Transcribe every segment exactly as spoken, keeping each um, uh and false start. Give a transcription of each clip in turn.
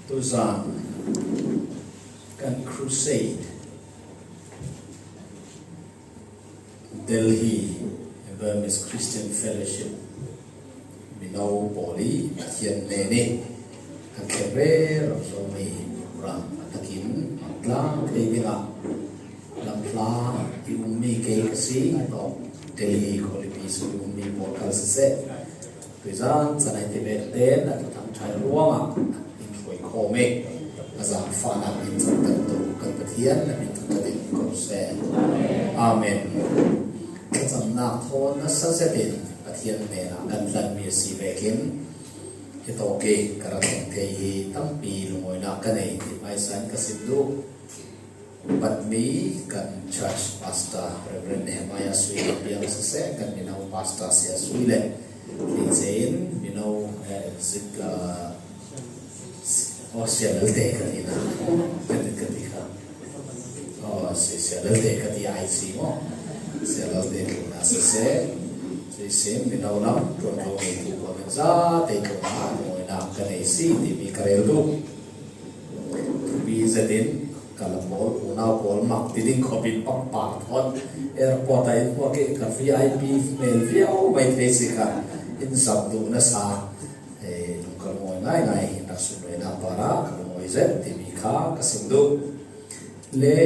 Tuzan kan crusade Delhi Burmese Christian Fellowship mino pawl i Pathian hnen i kan khem rero Zomi program a takin a tlang thei dingah lamhla i ummi kei ka si tawh Delhi khualipi sung i ummi pawl kal siseh, tuizan chanai ti vek ten a thuthang ṭhai ruangah in hruai khawm i a zangfahnak in chantantu kan Pathian na min thangṭhat in ko seh. Amen. Thlacamnak thawn nasa zetin Pathian hnenah kan tlanmi a si vekin hitawk i ka ra thleng thei hi tampi lungawinak ka nei ti hmaisa in ka sim duh. Patni kan church pastor Reverend Nehemiah Sui le piang siseh, kan mino pastor Sia Sui le, kei cein mino, eh, zik, ah, oh, Sia Lalte ka ti na, ka ti, ka ti kha. Oh, si Sia Lalte ka ti ai si mo. Sia Lalte ka na siseh, si sin mino lam tuan ko mi tu ko kan za te ko na mo na ka nei si ti mi ka rel duh. Thupi zetin ka la pawl, unau pawl mak ti ding khawpin pangpar thawn airport ah in hmuak i ka V I P hmel viau mai thei si kha, in zam duh nasa, eh, ka lungawi ngaingai hi nak sum le nak para ka lungawi zet ti mi kha ka sim duh. Le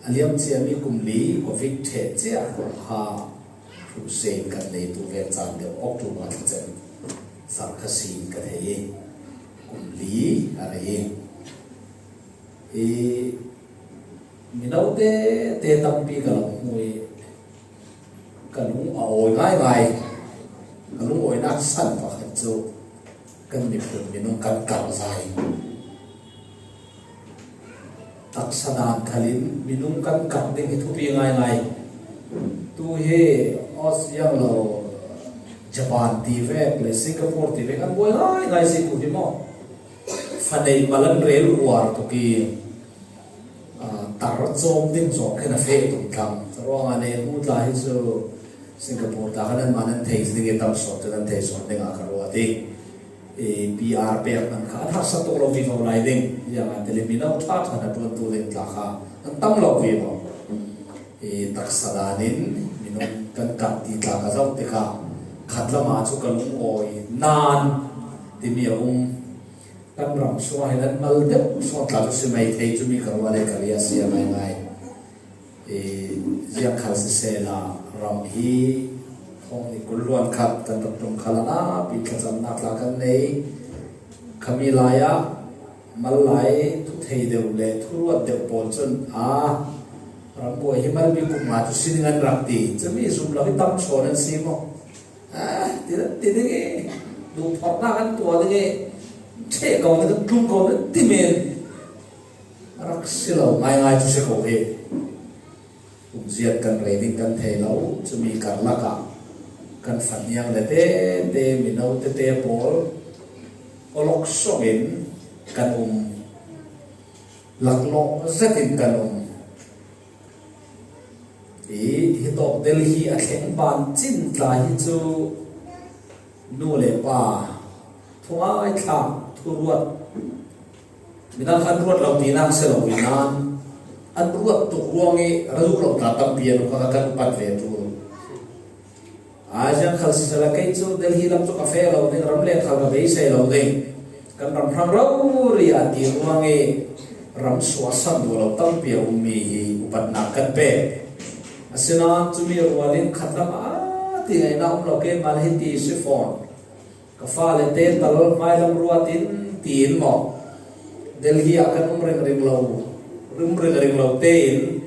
a liam ciami kum li Covid ṭheh ciah kha crusade kan neitu vek caan deuh October thla cem sar kha sin ka thei i kum li a rei i, i minote te tampi ka lo hmu i ka lung a awi ngaingai. Ka lungawinak san pakhat cu kan miphun minung kan karh zai. Taksa dan khalin minung kan karh ding hi thupi ngaingai. Tu hi Australia lo, Japan ti vek le Singapore ti vek an buai ngaingai si tu hi maw? Fanei mal an rel uar tuk i, ah, tar cawm ding zawk khin a feh tum thlang. Ruangah nei hmu tla hi cu Singapore tla khan anmah nan thei ding i tam sawt cu nan thei sawt dingah ka ruat i, i P R pek hman kha an harsa tuk lo vivo lai ding. Ziangahtile mino ṭha ṭha na ṭuantu ding tla kha an tam lo vivo. I taksa danin minung kan karh ti tla ka zoh tikah khat lamah cu ka lungawi nan timi a um. Kan ram sungah hin an mal deuh sawn tla cu si mai thei cu mi ka ruah le ka ria sia ngaingai. I ziang khal sisehla ram hi thawng ni kul luan khat kan rak ṭum khal a napi thlacamnak tla kan nei. Khami lai ah mal lai thu thei deuh le thu ruat deuh pawl cun, a, ram buai hi mal mi kum nga cu si ding an rak ti. Cumi zum lo hi tam sawn an si maw? A, ti, ti ding i duhphorhnak an tuah ding i ṭheh ko ding, tlung ko ding ti men rak si lo ngaingai cu si ko hi. Umziat kan rei ding kan thei lo, cumi karlak ah kan faniang le tete, mino tete pawl awlok sawngin kan um, laklawh zetin kan um. I hitawk Delhi a thleng ban cin tla hi cu nu le pa thungai thlak thuruat, midang khan ruat lo tinak si lo i nan an ruat tuk ruang i ra duh lo tla tampi an um kha kan upat ve tu. Aa, ziang khal sisehla kei cu Delhi lam cu ka feh lo ding, ram leng khal ka beisei lo ding. Kan ram hrang rori ah ti ruang i ram suahsan duh lo tampi a ummi hi upatnak kan pek. Asinain cumi rual in khatlam a ti ngaihna um lo, keimah hi ti si fawn. Ka fale te tal hmailam ruat in tiin maw? Delhi ah kan um ringring lo, um ringring lo tein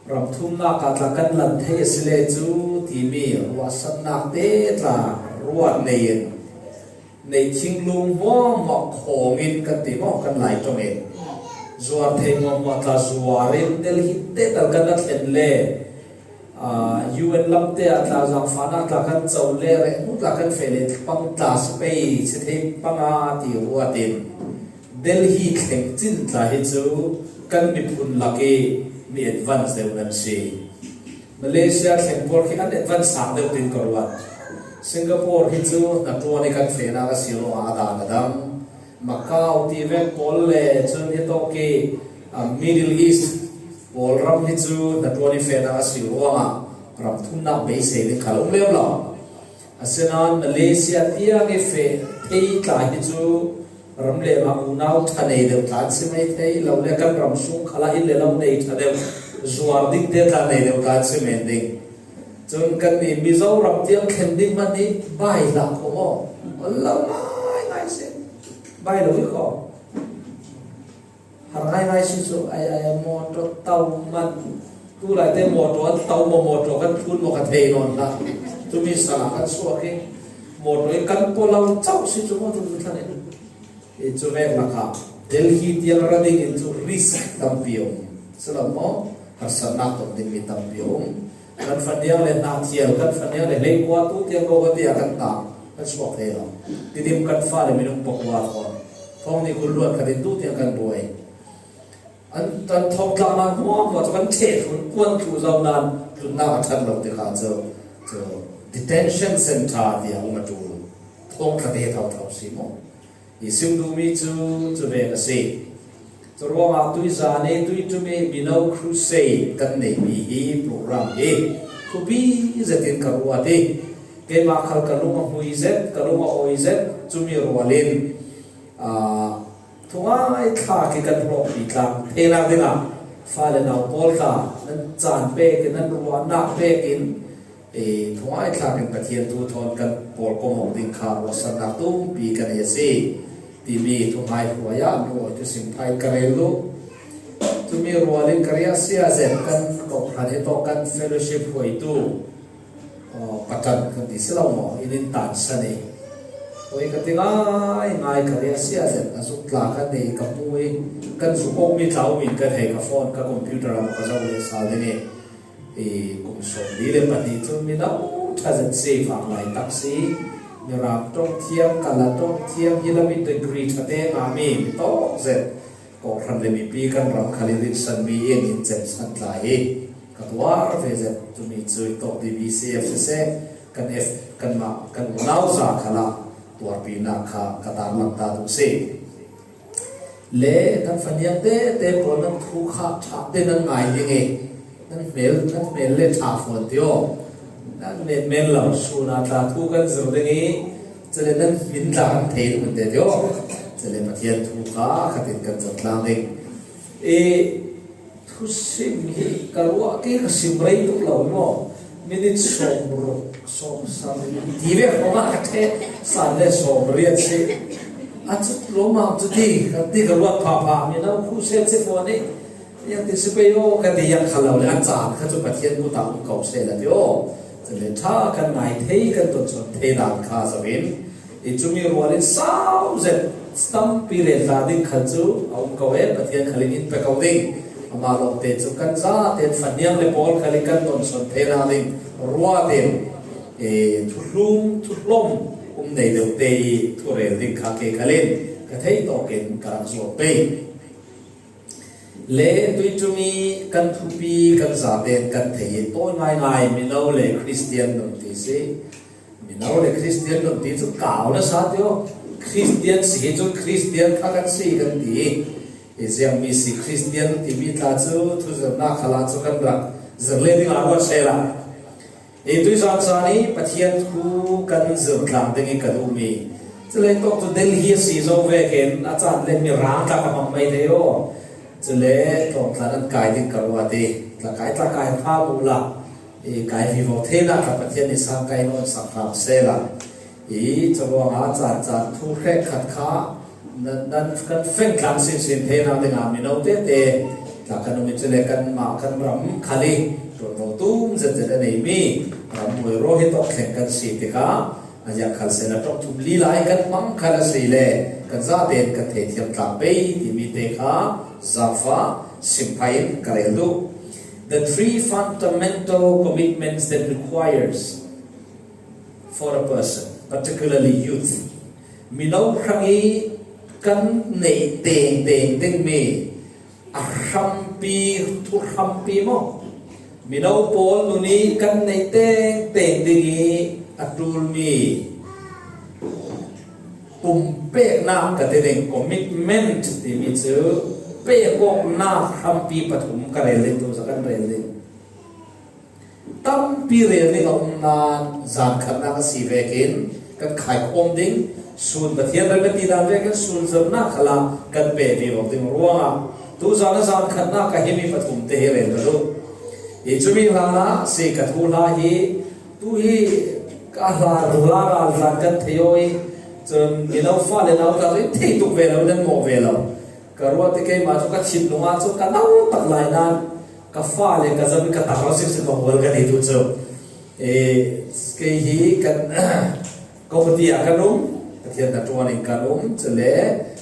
ram thumnak ah tla kan lan thei a si le cu timi ruahsannak te tla ruat nei in, nei thinglung hmuahhmuah khawng in kan ti maw, kan Lai ṭong in zuar thei hmuahhmuah tla zuar in Delhi te tal kan rak thlen le, aa, U N lam te ah tla zangfahnak tla kan co le rehnu tla kan feh le pang tla si pei si thei panga ti ruat in Delhi thleng cin tla hi cu kan miphun lak i mi advance deuh nan si. Malaysia thleng pawl khi an advance sang deuh tin ka ruat. Singapore hi cu hnaṭuan i kan fehnak a si ruangah a dan a dang. Mak Kau ti vek pawl le cun hi tawk i, a, Middle East pawl ram hi cu hnaṭuan i fehnak a si ruangah ram thumnak beisei ding khal a um lem lo. Asinain Malaysia tiang i feh thei tla hi cu ram lem ah unau ṭha nei deuh tla an si mai thei lo le kan ram sung khalah inn le lo nei ṭha deuh, zuar ding te tla nei deuh tla an si men ding. Cun kan i Mizoram tiang thlen ding hmanh hi bai hlah kho maw? Ol lo ngaingai si. Bai lo i kho. Har ngaingai si cu ai ai motor tau man. Tulai te motor an tau maw, motor kan thlun maw ka thei nawn hlah. Cumi salah kan suak i motor i kan paw lo cauh si cu motor cu thlan in. I cu vek lakah Delhi tiang ra ding in cu risk tampi a um. Si lo maw? Harsatnak ton dingmi tampi a um. Kan faniang le hna thial, kan faniang le hleikua tu tiang ko ka tiah kan tang, kan suak thei lo. Tidim kan fa le minung pakua thawn thawng nih kul luat khat in tu tiang kan buai. An, an thawngtlaknak hmuahhmuah cu kan ṭheh hlun kuan thlu zo nain tlunnak a ṭhat lo tikah cu, cu detention center tiang um a ṭul. Thawngtla te thotho si maw? I sim duhmi cu cu vek a si. Curuangah tuizan i tuiṭum i Mino Crusade kan neihmi hi program hi thupi zetin ka ruat i keimah khal ka lung a hmui zet, ka lung a awi zet, cumi rual in, aa, thungai thlak i kan hlawkpi tlang theinak dingah fale nau pawl tla nan caan pek in, nan ruahnak pek in, ee, thungai thlak in Pathian thu thawn kan pawlkom awk ding kha ruahsannak tumpi kan ei a si timi thungai hruai ah nu awi thusim phai ka rel duh. Cumi rual in ka riahsia zet kan kawhhran hi tawh kan fellowship hruaitu, aw, patan kan ti si lo maw, in in tansan i. Hoi ka ti ngaingai ka riahsia zet a zuk tla kan nei ka hmu i kan zuk awkmi tla um in ka thei ka phone ka computer ah ka zoh leh sal ding i. I kum sawmli le pahnih cun mino ṭha zet si, fak lai tak si, Mirang ṭong thiam, Kala ṭong thiam, hi lam i degree ṭha te ngahmi mi tawk zet, kawhhran le mipi kan ram khal i rinsanmi in in cemsan tla hi ka tuar ve zet. Cumi cu i tawk D B C F siseh, kan F, kanmah kan unau za khalah tuarpinak kha ka tarlang ta duh si. Le kan faniang tete pawl nan thu kha ṭha te nan ngai ding i nan hmel, nan hmel le ṭha fawn ti aw. Nan men men lo, sun ah tla thu kan zir ding i cule nan hmin tla kan thei ding te ti aw. Cule Pathian thu kha khatin kan cawtlang ding i thusim hi ka ruah ke ka sim rei tuk lo maw? Minit sawmruk, sawmsarih ti ve kong ah ka ṭheh san le sawmriat si. A cu lawmam cu ti, ka ti ka ruat phapha, mino khuset si fawn i, yang ti si pei aw, ka ti yang kha lo le, a caan kha cu Pathian kut ah um ko seh la ti aw. Cun le ṭha kan ngai thei, kan ton sawn thei dan kha zoh in, i cumi rual in sau zet tampi le hla ding khal cu a um ko e, Pathian khal in in pe ko ding. Amah lawngte cu kan zaten faniang le pawl khal in kan ton sawn thei hna ding ruat in, e, thuhlum, thuhlawm um nei deuh te i thurel ding kha ke khal in ka thei tawk in ka rak zuam pei. Le tuiṭum i kan thupi kan zaten kan thei i tawi ngaingai mino le Christian nun ti si. Mino le Christian nun ti cu kau nasa ti aw. Christian si hi cun Christian kha kan si kan ti. I ziangmi si Christian timi tla cu thuzirnak khalah cu kan rak zir le ding aa ruat seh la. I tuizan caan i Pathian thu kan zir tlang ding i ka duhmi. Cule tawk cu Delhi a si zo vekin a caan le Mirang tla ka hmang mai thei aw. Cule tlawng tla nan kai ding ka ruat i tla kai tla kai hram uh la. I kai vivo theinak tla Pathian nih sang kai nawn sak hram seh la. I curuangah caan caan thu hrekkhat kha nan, nan kan feng tlang sinsin theinak dingah mino tete tla kan um i cule kanmah kan ram khal i ṭuanvo tum zetzet a neimi ram buai raw hi tawk thleng kan si tikah a ziang khal sehla ṭawk thum li lai kan hmang khal a si le kan zaten kan theithiam tlang pei timi te kha zafa sim phah in ka rel duh. The three fundamental commitments that requires for a person, particularly youth. Mino hrang i kan neih tengteng dingmi a hrampi, thu hrampi maw? Mino pawl nun i kan neih tengteng ding i a ṭulmi Pumpekna ka ti ding, commitment timi cu pekawknak hrampi pathum ka rel ding, tu zong kan rel ding. Tampi rel ding a um nain zan khatnak a si vekin kan khaikhawm ding, sun Pathian ram a ti dan vekin sun zirhnak khalah kan pe vivo ding ruangah tuzan a zan khatnak ka himi pathum te hi rel ka duh. Hi cumi hlanah si ka thuhla hi, tu hi ka hla rula ral zan kan thei aw i, cun mino fale nauta cu i thei tuk ve lo, nan mawh ve lo. Ka ruat i keimah cu ka chim lungah cu ka nau tak lai nain ka fale ka zam i ka tar lo sik sik ka hual ka ti tu cu. Eh, kei hi kan Guwahati ah kan um, Pathian hnaṭuan in kan um, cule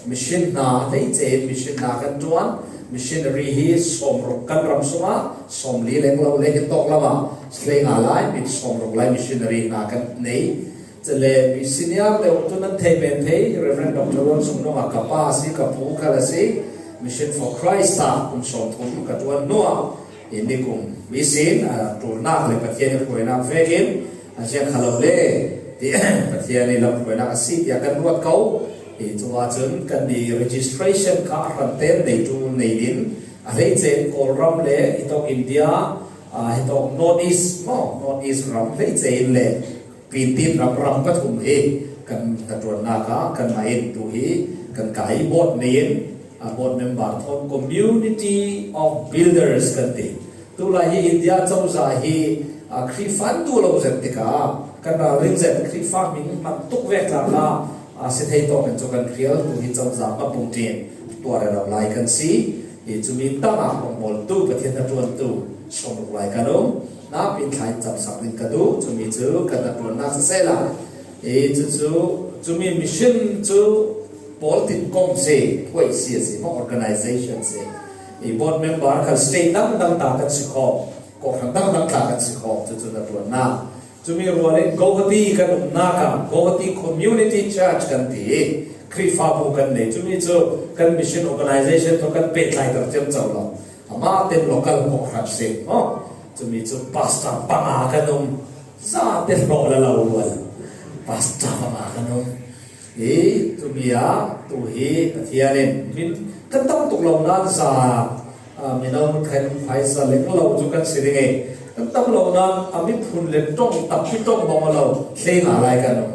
mission hna hleice in mission hna kan ṭuan, missionary hi sawmruk kan ram sungah sawmli leng lo le hi tawk lamah hleinga lai, mi sawmruk lai missionary hna kan nei. Cule mi senior deuh tu nan thei men thei, Reverend Doctor Ron Sung Nung a ka pa a si, ka pu khal a si, Mission for Christ ah kum sawmthum ka ṭuan hnuah, hi nikum ihsin, a, ṭulnak le Pathian i hruainak vekin a ziang kha lo le, ti Pathian i lamhruainak a si tiah kan ruat ko. Hi cu ahcun kannih registration kha a hranter neitu nei in a hleice in Kawlram le hitawk India, a, hitawk North East maw, North East ram hleice in le Pintin ram, ram pathum hi kan hnaṭuannak ah kanmah in tu hi kan kai board nei in, a, board member thawn Community of Builders kan ti. Tulai hi India cozah hi, a, Khrihfa an duh lo zet tikah kan ralring zet Khrihfa hming hman tuk vek tla kha, a, si thei tawk in cu kan hrial tu hi cozah hmapung ṭin tuar rero lai kan si. Hi cumi tangah hong bawltu Pathian hnaṭuantu sawmruk lai kan um. Na pin thlai camsak ding ka duh, cumi cu kan hnaṭuannak sisehla. Hi cucu, cumi mission cu pawl tin kong si, khuai si a si, maw organization si. Hi board member kan state dangdang ta kan si khawh, kawhhran dangdang ta kan si khawh, cucu hnaṭuannak. Cumi rualin Guwahati kan umnak ah Guwahati Community Church kan ti i Khrihfabu kan nei. Cumi cu kan mission organization tu kan pehtlai ter ciamco lo. Amah ten local kawhhran si. Oh, cumi cu pastor panga kan um. Zate hlawh la lo rual. Pastor panga kan um. Hi, tumi ah, tu hi Pathian in min kan tam tuk lo nain za, a, mino hmun khat in phaisa leng lo cu kan si ding i, kan tam lo nain a miphun le ṭong, tampi ṭong bang lo, hlei nga lai kan um.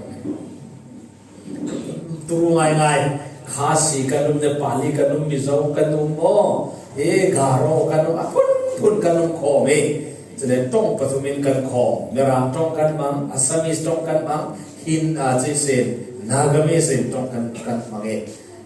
Turu ngaingai, Khasi kan um, Nepali kan um, Mizo kan um maw, hi, Garo kan um, a phunphun kan um khawm i, cule ṭong pathum in kan khawm, Mirang ṭong kan hmang, Assamese ṭong kan hmang, Hin, a, cuihsin, Nagamese in ṭong kan, kan hmang i,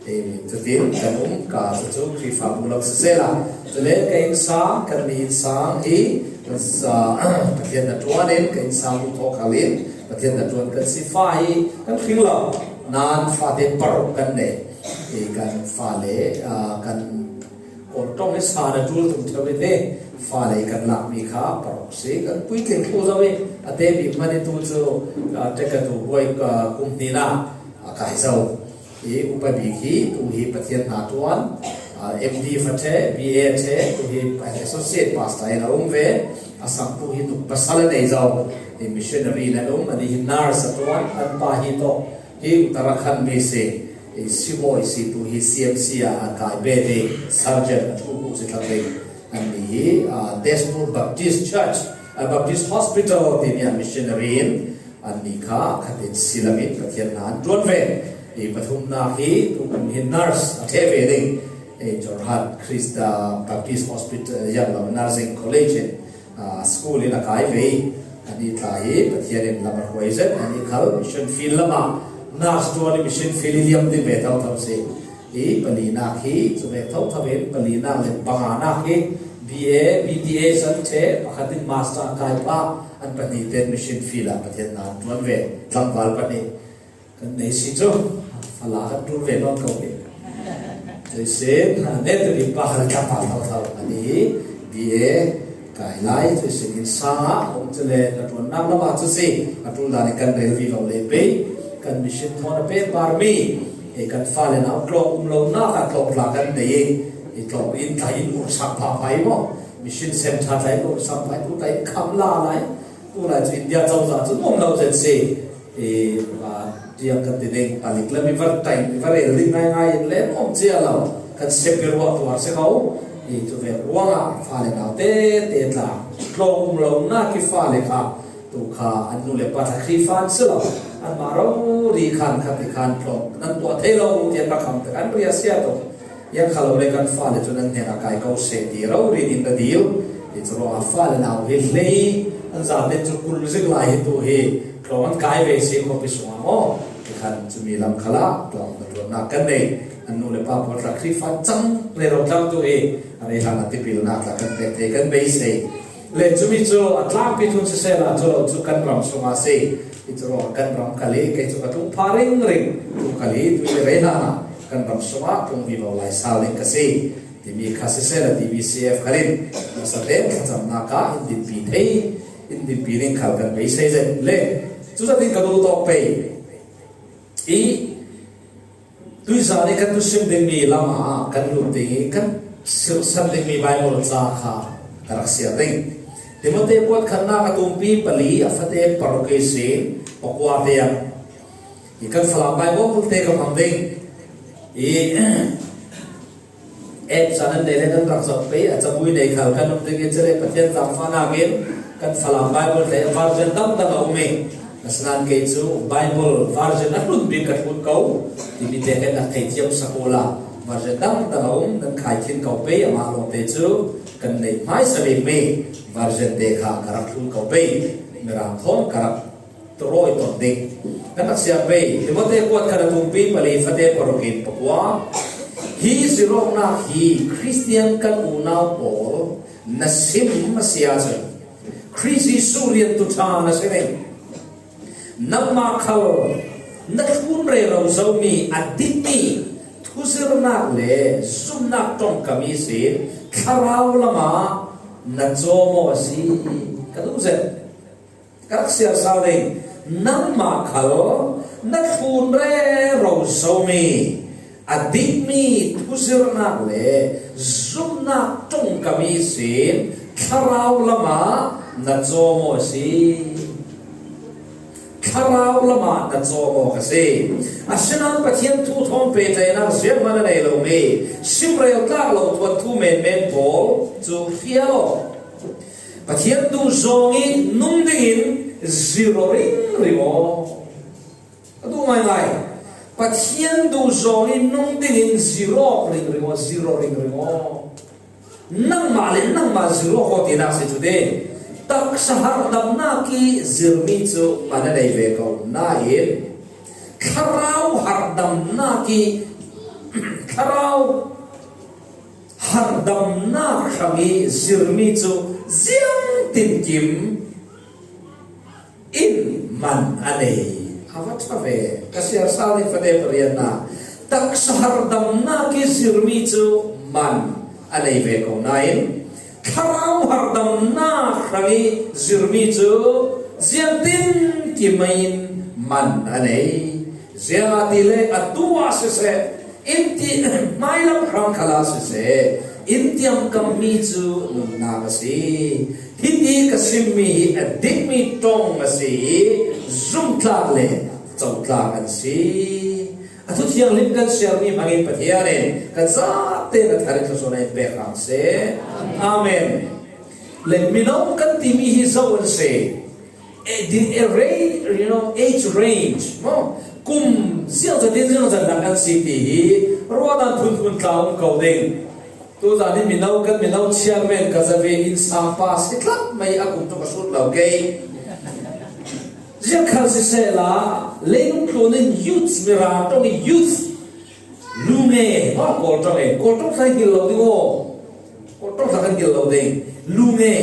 hi, cutin kan um ka, cucu Khrihfabu lo sisehla. Cule ka innsang, kan mi innsang hi, sa, Pathian hnaṭuan in, ka innsang bu thawk hal in, Pathian hnaṭuan kan si fa hi, kan hring lo. Nain fate paruk kan nei. Hi kan fale, a, kan Kawl ṭong i sa na ṭul tum ṭheu i te, fale kan lakmi kha paruk si, kan puitling thlu zo i, a te bik hmanh i tu cu, a, ṭekatu buai, a, kum hnin ah a kai zo. Hi upa bik hi, tu hi Pathian hnaṭuan, a, M D fa ṭhe, B A ṭhe, tu hi associate pastor in a um ve, a sangtu hi tuk pasal a nei zo, hi missionary in an um, anih hi nurse a ṭuan, an pa hi tawh, hi Uttarakhand mi si, i sibawi si tu hi C M C ah a kai bet i surgeon a ṭhu bu si thak ding. Annih hi, ah, Tezpur Baptist Church, ah, Baptist Hospital timi ah missionary in annih kha khatin silam in Pathian hna an ṭuan ve. I pathumnak hi tukum hi nurse a ṭheh ve ding. I Jorhat Khrista Baptist Hospital, yang lo Nursing College in, ah, school in a kai ve i, anih tla hi Pathian in lam a hruai zet, anih khal mission field lamah nurse ṭuan i mission field i liam ding ve thotho si. I palinak hi cu ve thotho in palinak le panganak hi B A, B T A san ṭheh, pakhat in master kai pah, an pahnih ten mission field ah Pathian hna an ṭuan ve, tlangval pahnih. Kan nei si cu, fala kan ṭul ve nawn ko hi. Cuihsin, a, netabik pa hal tlangval thotho. Anih hi B A kai lai, cuihsin innsang ah, um cule hnaṭuannak lamah cu si, a ṭul dan i kan rel vivo le pei, kan mission thawn a pehparmi, i kan fale nau tlawk um lonak ah tlawk tla kan nei i, i tlawk in tla in ursang phapha i maw, mission center tla in ursang phai, tu tla in kham la lai, tu lai cu India cozah cu um lo zet si, i, a, Piang kan ti ding, palik lam i var tai, i var el ding ngaingai in lem om cia lo. Kan sep i ruah tuar si kho. I tu ve ruang a fale nau te te tla. Tlawm um lo na ki fale kha. Tu kha an nu le pa tla Khrifan si lo. An ma rori khan khat i khan tlawm. Nan tuah thei lo ti an ra kham te kan ria sia tu. Yang kha lo le kan fale cu nan hnenah kai ko seh ti rori ning ka dil. Hi cu ruangah fale nau hi hlei an zate cu kul zik lai hi tu hi tlawm an kai ve si khuapi sungah maw? Hi khan cumi lam khalah tlawm hnaṭuannak kan nei. An nu le pa pawl tla Khrihfa cang rero tlang tu hi a rei hlan a tipilnak tla kan pek thei kan beisei. Le cumi cu a tlangpi thun sisehla cu lo cu kan ram sungah a si. Hi cu ruangah kan ram kal i kei cu ka tlung pha ringring, tlung kal i tu i rei hlan ah kan ram sungah tlung vivo lai sal ding ka si timi kha sisehla T V C F khal in nasa tein thlacamnak ah in dinpi thei, in dinpi ding khal kan beisei zet le cucatin ka duh tawk pei i tuizan i kan thusim dingmi lam ah kan lut ding i kan sirhsan dingmi Baibal ca kha ka rak siar ding. Timote kuat khatnak a tumpi pali a fate paruk ihsin pakua tiang i kan Falam Baibal te ka hmang ding i app sa nan nei le nan rak zoh pei a cabui nei khal kan um ding i cele Pathian zaangfahnak in kan Falam Baibal te version dangdang a um i asinain kei cu Baibal version a hlun bik ka hlun ko timi te kan nak thei thiam sak ula version dangdang a um nan khai khin ko pei amah lawngte cu kan nei hmaisa bikmi version te kha ka rak hlun ko pei Mirang thawn ka rak rawi ton ding. Kan rak siar pei Timote kuat khat a tumpi pali fate paruk in pakua. Hi zirawknak hi Khristian kan unau pawl na sim a si ahcun Khrih Jesuh riantu ṭha na si ding. Nangmah khal na thlun rero zomi a dikmi thuzirnak le zumhnak ṭongkam ihsin thlarau lamah na cawm aw a si. Ka duh zet. Ka rak siar sal ding, nangmah khal na thlun rero zomi a dikmi thuzirhnak le zumhnak ṭongkam ihsin thlarau lamah na cawm aw a si. Thlarau lamah na cawm aw ka si. Asinain Pathian thu thawn pehtlaihnak zianghman a nei lomi simrel tlak lo thuanthu menmen pawl cu hrial aw. Pathian duh zong i nung dingin zir aw ringring aw. A duh ngaingai. Pathian duh zong i nung dingin zir aw ringring aw, zir aw ringring aw. Nangmah le nangmah zir aw ko tinak si cu te. Taksa harhdamnak i zirmi cu man a nei ve ko nain thlarau harhdamnak i thlarau harhdamnak hrang i zirmi cu ziangtinkim in man a nei. A va ṭha ve. Ka siar sal ning fate pariatnak taksa harhdamnak i zirmi cu man a nei ve ko nain thlarau harhdamnak hrang i zirmi cu ziangtinkim in man a nei. Ziangahtile atu ah siseh, in ti hmailam hrang khalah siseh, in tiamkammi cu nunnak a si. Hiti ka simmi hi a dikmi ṭong a si i zumhtlak le cotlak an si. A thu thianghlim kan siarmi hmangin Pathian in kan zate na thar in thluachuahnak in pek hram seh. Amen. Le mino kan timi hi zo an si. Eh, the array, you know, age range, maw? Kum ziangzat in ziangzat nak an si ti hi ruahdan phunphun tla um ko ding. Tuzan hi mino kan mino chairman ka zave in sangpa si tlat mai a kum tuk a sut lo kei. Ziangkhal sisehla, leilung tlun in youth, Mirang ṭong i youth, lunge, maw Kawl ṭong e, Kawl ṭong tla hngil lo ding aw. Kawl ṭong tla kan hngil lo ding. Lunge,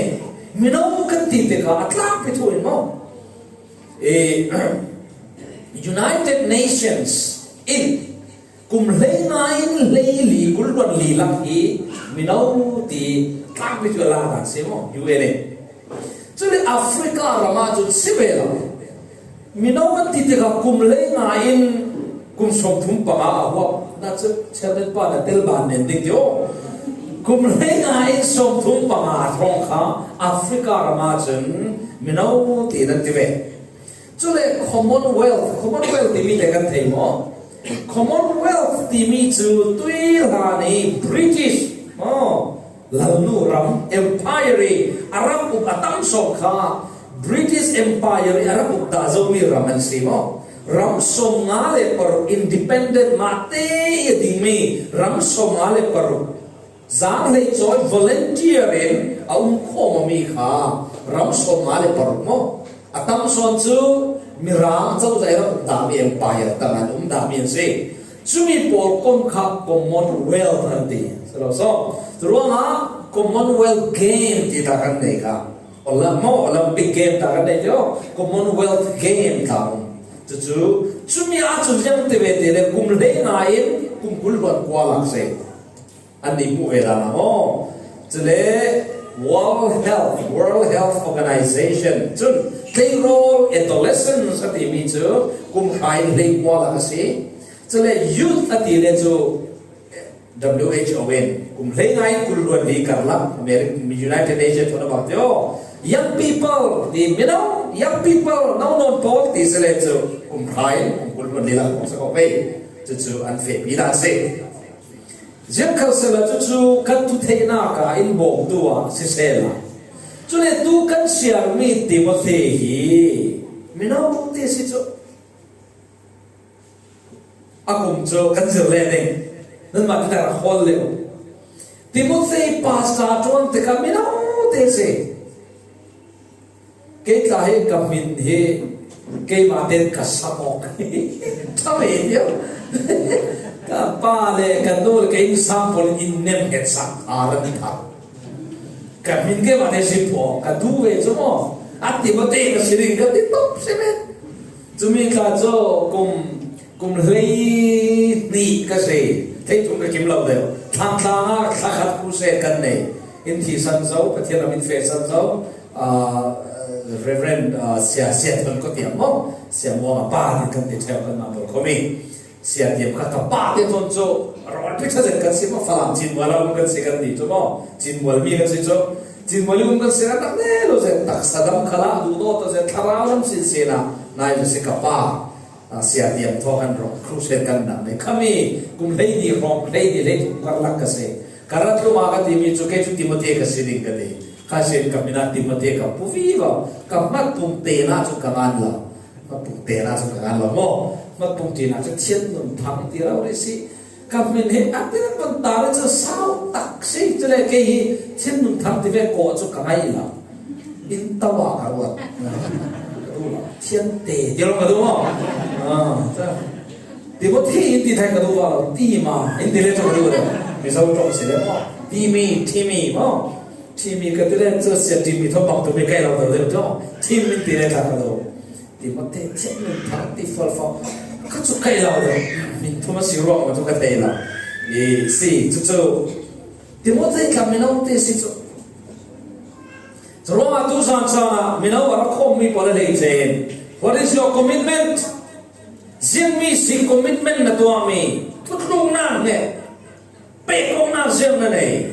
mino kan ti tikah a tlangpi thu in maw? Eh, United Nations in kum hleinga in hleili kul hluan li lak hi mino ti tlangpi cu a lak dan si maw, U N in. Cun Africa ram ah cun si ve lo. Mino an ti tikah kum hleinga in kum sawmthum panga a huap. Na cu chairman pa na tel ban nen ding ti aw. Kum hleinga in sawmthum panga thawng kha Africa ram ah cun mino ti nan ti ve. Cule Commonwealth, Commonwealth timi te kan thei maw? Commonwealth timi cu tuihlan i British, maw, lalnu ram, Empire i a ram uk a tam sawng kha British Empire i a ram uk dah zomi ram an si maw? Ram sawmnga le paruk independent mahte i a dingmi ram sawmnga le paruk. Zang hleicawi volunteer in a um khawm awmi kha ram sawmnga le paruk maw? A tam sawn cu Mirang cozah i rak um dahmi empire tang an um dahmi an si. Cumi pawl kom kha Commonwealth an ti. Si lo saw. Curuangah Commonwealth Game ti ta kan nei kha. Olymp-, maw Olympic Game ta kan nei ti aw. Commonwealth Game ta um. Cucu, cumi ah cun ziang ti ve ti le kum hleinga in kum kul hluan kua lak si. An i hmuh ve hna maw? Cule World Health, World Health Organization cun tleirawl adolescents a timi cu kum hra in hleikua lak a si. Cule youth a ti le cu W H O in kum hleinga in kul hluan li karlak American, United Nations thawn a bang ti aw. Young people ti mino, young people, no nawn pawl ti si le cu kum hra in kum kul hluan li lak kong si ko pei. Cucu an fehpi hna a si. Ziangkhal sehla cucu kan thutheihnak ah in bawmtu ah sisehla, cule tu kan siarmi Timote hi mino te si cu a kum cu kan zir le ding. Nanmah ti tak a hawl lio. Timote pastor ṭuan tikah mino te si. Kei tla hi ka hmin hi keimah tein ka sam awk. Ṭha ve lio. Ka pa le ka nu le ka innsang pawl in in nem het sak a ran thar. Ka hmin keimah tein si pawh ka duh ve cu maw? A Timote ka si ding ka ti tuk si men. Cumi tla cu kum, kum hlei hnih ka si. Thei tum ka kim lo deuh. Thantlang ah thlakhat crusade kan nei. In thihsan zo, Pathian lam in fehsan zo. Ah, Reverend, ah, Sia, Sia Thon ko tiang maw? Sia Muang a pa nih kan ti ṭheo kanmah pawl khuami. Sia Tiam kha ka pa te thawn cu rawl pi ṭha zet kan si maw? Falam Cinmual a um kan si kan ti cu maw? Cinmual mi kan si cu. Cinmual i um kan si kan rak le lo zet taksa dam khalah duhdawt zet thlarau lam sinsin ah nai si ka pa. Ah, Sia Tiam thaw kan rawk, crusade kan dang nei. Khami kum hleihnih hrawng, hleihnih hleithum karlak ka si. Ka rat lum ah ka timi cu kei cu Timote ka si ding ka ti. Kha sin ka hmin ah Timote ka pu vivo. Ka hmatpum tenak cu ka ngan lo. Hmatpum tenak cu ka ngan lo maw? Hmatpum tenak cu thian nun thang ti rori si. Ka hmin hi a tel ban ta le cu sau tak si, cule kei hi thian nun thang ti ve ko cu ka ngai lo. In tau ah ka ruat. Ka duh lo. Thian te, ti lo ka duh maw? Ah, ca. Timote in ti thai ka duh lo. Tima, in ti le cu ka duh lo. Mizo ṭong si le maw? Timi, Timi maw? Timi ka ti le cu sia Timi thaw bang tu mi kai lo deuh deuh cu. Tim in ti le thla ka duh. Timote thian nun thang ti fal fal. Ka cu kai lo deuh. Min thum a si ruang ma cu ka thei lo. I si, cucu. Timote tla mino te si cu. Curuangah tu zan caan ah mino a rak khawmmi pawl a hlei cein, what is your commitment? Ziangmi si commitment na tuahmi, thutluknak he pehkawmnak ziang na nei.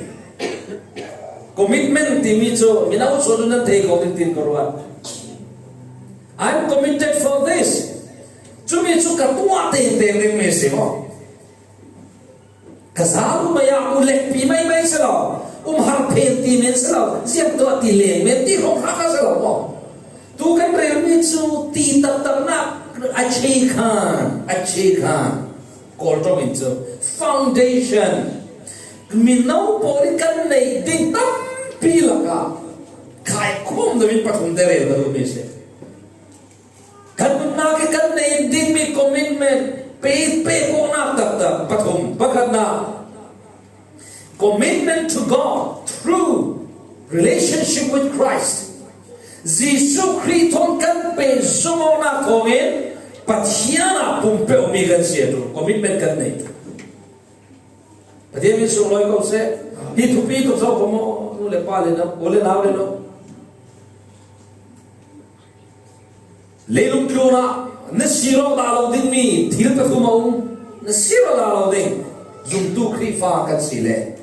Commitment timi cu mino cu nan thei ko ding tin ka ruat. I'm committed for this. Cumi cu ka tuah tengteng dingmi si maw? Ka zaum maya u lekpi maimai si lo, um har phen ti men si lo, ziang tuah ti leng men ti hrawng hra kha si lo maw? Tu kan relmi cu ti taktaknak a che khan, a che khan. Kawl ṭong in cu foundation. Mino pawl i kan neih ding tampi lakah kaikhawm deuh in pathum te rel ka duhmi si. Kan nunnak i kan nei dingmi commitment, pe, pehkawhnak taktak pathum, pakhatnak, commitment to God through relationship with Christ. Jesuh Khrih thawn kan pehzom awknak thawngin Pathian ah pumpe awkmi kan si a tu, commitment kan nei. Pathian min sunglawi ko seh. Hi thupi tuk zo ko maw? Nu le pa le no, u le nau le no. Leilung tlunah na sir awk dah lo dingmi thil pathum a um. Na sir awk dah lo ding zumtu Khrihfa kan si le,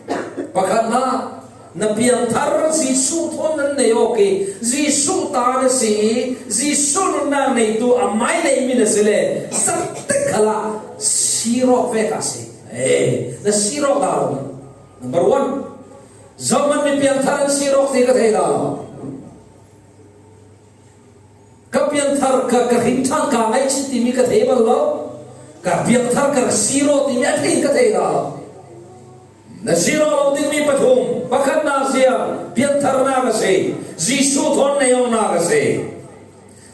pakhatnak, Na piangthar Jesuh thawn nan nei awk i, Jesuh ta na si i, Jesuh nunnak neitu a mai neimi na si le, zat tek khalah sir awk vek a si. Eh, na sir awk dah lo. Number one, zohman mi piangthar an sir awk ti ka thei dah lo. Ka piangthar ka, ka hringṭhan ka ngai chin timi ka thei bal lo. Ka piangthar ka sir awk timi a thei ka thei dah lo. Na sir awk lo dingmi pathum, pakhatnak zia piangtharnak a si, Jesuh thawn nei awknak a si.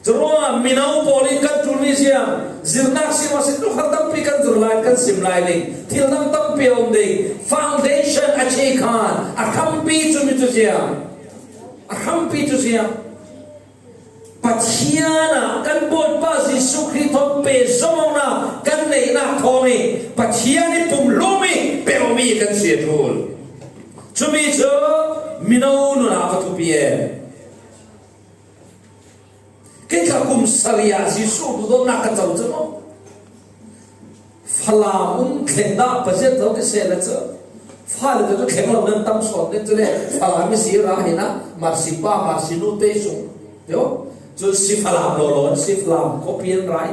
Curuangah mino pawl in kan ṭulmi zia zirnak si mah si, tukhar tampi kan zir lai, kan sim lai ding, thil dang tampi a um ding. Foundation, a chikhan, a hrampi cu mi cu zia, a hrampi cu zia. Pathian ah kan Bawipa Jesuh Khrih thawn pehzom awknak kan neihnak thawng i Pathian i pumhlum i peuhmi kan si a ṭul. Cumi cu mino nun ah va thupi e. Kei kha kum sarih ah Jesuh duhdawtnak ka co cu maw? Falam um thleng dah paziat zo ti seh le cu, fale cu thleng lo nan tam sawn ding cu le, Falam i si ra hi na, Marsi pa, Marsi nu te sung tio, cu si Falam lo lo an si, Falam khuapi an rai.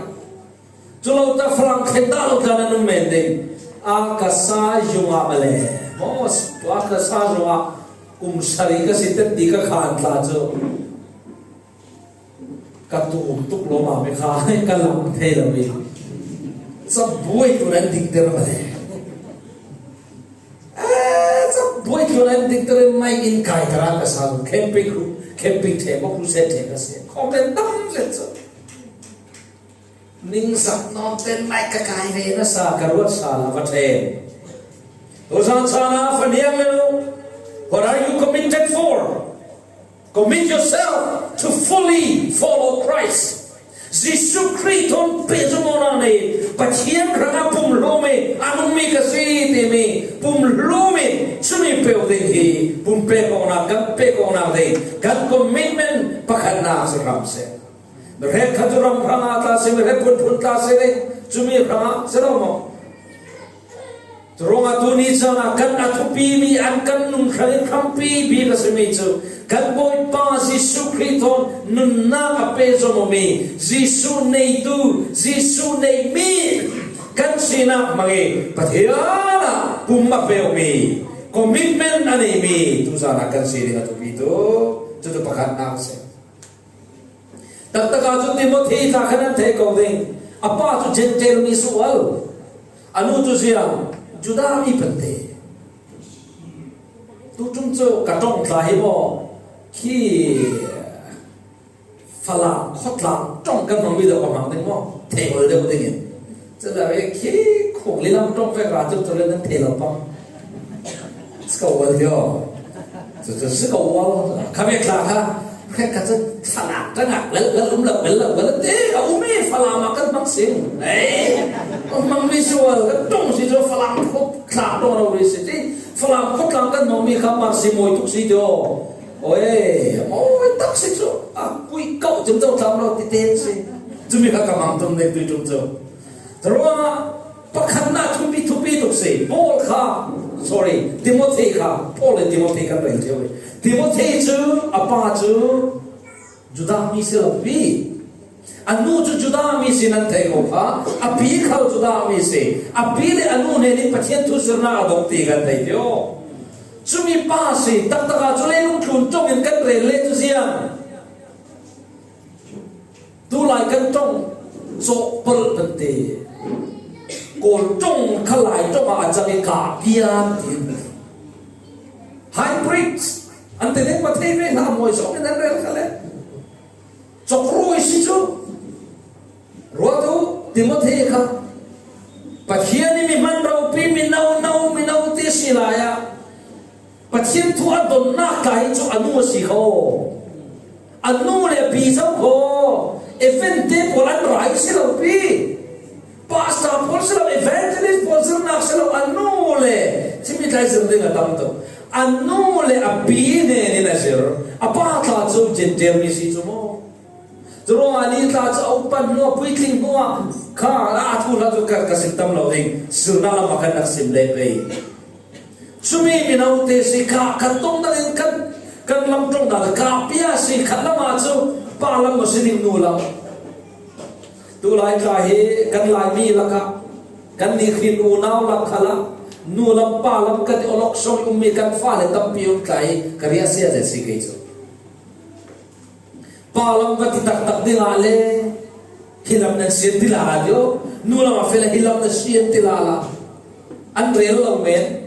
Cu lo ta Falam thleng dah lo ta nan um men ding. A ka sa zung ah male, maw, a ka sa zung ah kum sarih ka si tet ti ka khan tla cu. Ka tum tuk lawmam i kha ka lam thei lo i, cabuai tlun an dingter male. Eh, cabuai tlun an dingter i mai in kai tara ka sa lo. Camping cru, camping ṭheh maw, crusade ṭheh ka si. Khawngte tam zet cu. Ningzak nawn ten mai ka kai ve nasa ka ruat sa la va ṭhen. Tuzan chan a fa niang le lo. What are you committed for? Commit yourself to fully follow Christ. Jesuh Khrih thawn pehzom awknak nei, Pathian hrangah pumhlum i a nungmi ka si timi pumhlum i cumi peuh ding hi pumpek awknak, kan pek awknak ding kan commitment pakhatnak si hram seh. Mihrek kha cu ram hrangah tla si, mihrek phunphun tla si ding, cumi hrangah si lo maw? Curuangah tuni caan ah kan a thupimi an kan nun hrangin hrampi bik a simi cu kan Bawipa Jesuh Khrih thawn nunnak a pehzom awmi, Jesuh neitu, Jesuh neihmi kan sinak hmang i Pathian ah pum a peuhmi, commitment a neimi tuzan ah kan si ding a thupi tu, cucu pakhatnak a si. Taktak ah cun Timothy tla kha nan thei ko ding. A pa cu Gentile mi si ual. A nu cu ziang Judah mi pante. Tu ṭum cu ka ṭong tla hi maw? Khi Falam khuatlang ṭong kan hmangmi deuh ka hmang ding maw? Thei ual deuh ding in. Cun a ve khi khuk lilam ṭong vek ra cu cu le nan thei lo pang. Si ko ual hi aw. Cu cu si ko ual. Kha vek tla kha. Kha ka cu Falam ṭang ah lal lal um lo, lal lo, lal te a um i Falam ah kan hmang sing. Ei, kan hmangmi si ual, kan ṭong si cu Falam khuatlang ṭong lo ri si ti. Falam khuatlang kan hmangmi kha Marsi mawi tuk si ti aw. Oi, mawi tak si cu. A kuih kauh cemco tlam lo ti te si. Cumi kha ka hmang tum ding tui ṭum cu. Curuangah pakhatnak thupi, thupi tuk si. Paul kha, sorry, Timothy kha, Paul le Timothy kan rel ṭheu i. Timothy cu a pa cu Judah mi si lo pi. A nu cu Judah mi si nan thei ko kha, a pi khal Judah mi si. A pi le a nu hnen in Pathian thu zirnak a dong ti kan thei tio. Cumi pa si, taktak ah cu leilung tlun ṭong in kan rel le cu ziang. Tulai kan ṭong cawhpalh pante. Kawl ṭong kha Lai ṭong ah a cang i ka pian ti. Hybrid. An ti ding, va thei ve hna, mawi zong in an rel kha le. Cawkruai si cu. Ruat u, Timothy kha. Pathian i mi hman ropi, mi no no, mi no ti si lai ah. Pathian thu a donnak kai cu a nu a si kho. A nu le a pi zo kho. Event te pawl an rai si lo pi. Pastor pawl si lo, evangelist pawl zirnak si lo, a nu le, cumi tlai zir ding a tam tuk. A nu le a pi hnen in a zir. A pa tla cu Gentile mi si cu maw? Curuangah ni tla cu a upan hnu ah, puitling hnu ah kha a thu hla cu ka, ka sim tam lo ding. Zirnak lam ah kan rak sim le pei. Sumi minote si ka, ka tong dangin kan, kan lam tong dang ka pia si khat lama cu pa lam maw si ding nu lam. Tulai ka hi kan Laimi lakah kan ni khin unau lam khalah nu lam pa lam ka ti awlok song ummi kan fale tampi um tlai ka riahsia zet si kei cu. Pa lam va ti taktak dingah le hi lam nan sian ti lala dih aw. Nu lamah fel hi lam nan sian ti lala. An rel lo men.